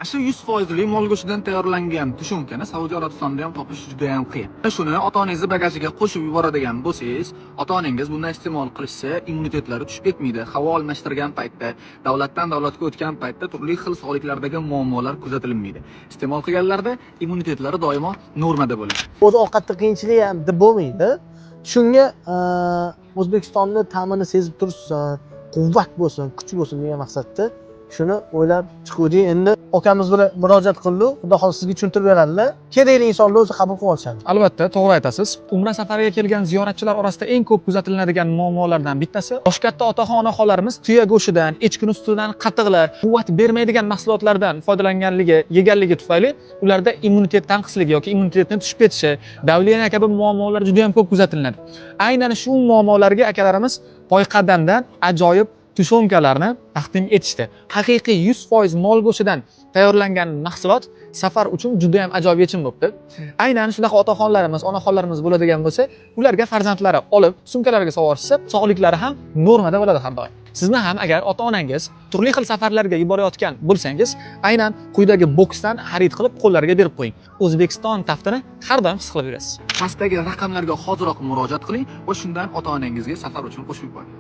Shu 100 foizli mol go'shtidan tayyorlangan тушёнка ni Saudiya Arabistonida ham topish juda ham qiyin. Shuni ota-onangizni bagajiga qo'shib yuboradigan bo'lsangiz, ota-onangiz bundan iste'mol qilishsa, immunitetlari tushib ketmaydi. Havo almashtirgan paytda, davlatdan davlatga o'tgan paytda turli xil sog'liqlardagi muammolar kuzatilmaydi. Iste'mol qilganlarda immunitetlari doimo normada bo'ladi. O'zi ovqatda qiyinchilik ham deb bo'lmaydi. Shunga O'zbekistonni ta'mini sezib tursin, quvvat bo'lsin, kuch bo'lsin degan maqsadda shuni o'ylab chiquvdik. Endi akamiz bilan murojaat qildik, xudo xohlasa, sizga tushuntirib beradilar. Kerakli insonlar o'zi qabul qilib olishadi. Albatta, to'g'ri aytasiz. Umra safariga kelgan ziyoratchilar orasida eng ko'p kuzatilinadigan muammolardan bittasi yoshi katta otaxon onaxonlarimiz tuya go'shtidan, echkini sutidan qatiqlar, quvvat bermaydigan mahsulotlardan foydalanganligi, yeganligi tufayli ularda immunitet tanqisligi yoki immunitetni tushib ketishi, давление kabi muammolar juda ham ko'p kuzatilinadi. Aynan shu muammolarga akalarimiz Poyqadamdan ajoyib тушёнка larni taqdim etishdi. Haqiqiy 100% mol go'shtidan tayyorlangan mahsulot safar uchun juda ham ajoyib yechim bo'libdi. Aynan shunaqa otaxonlarimiz, onaxonlarimiz bo'ladigan bo'lsa, ularga farzandlari olib, sumkalariga solib yuborishsa, sog'liklari ham normada bo'ladi har doim. Sizni ham agar ota-onangiz turli xil safarlarga yuborayotgan bo'lsangiz, aynan quyidagi boksdan xarid qilib, qo'llariga berib qo'ying. O'zbekiston taftini har doim his qilib yurasiz. Pastdagi raqamlarga hoziroq murojaat qiling va shundan ota-onangizga safar uchun qo'shib yuboring.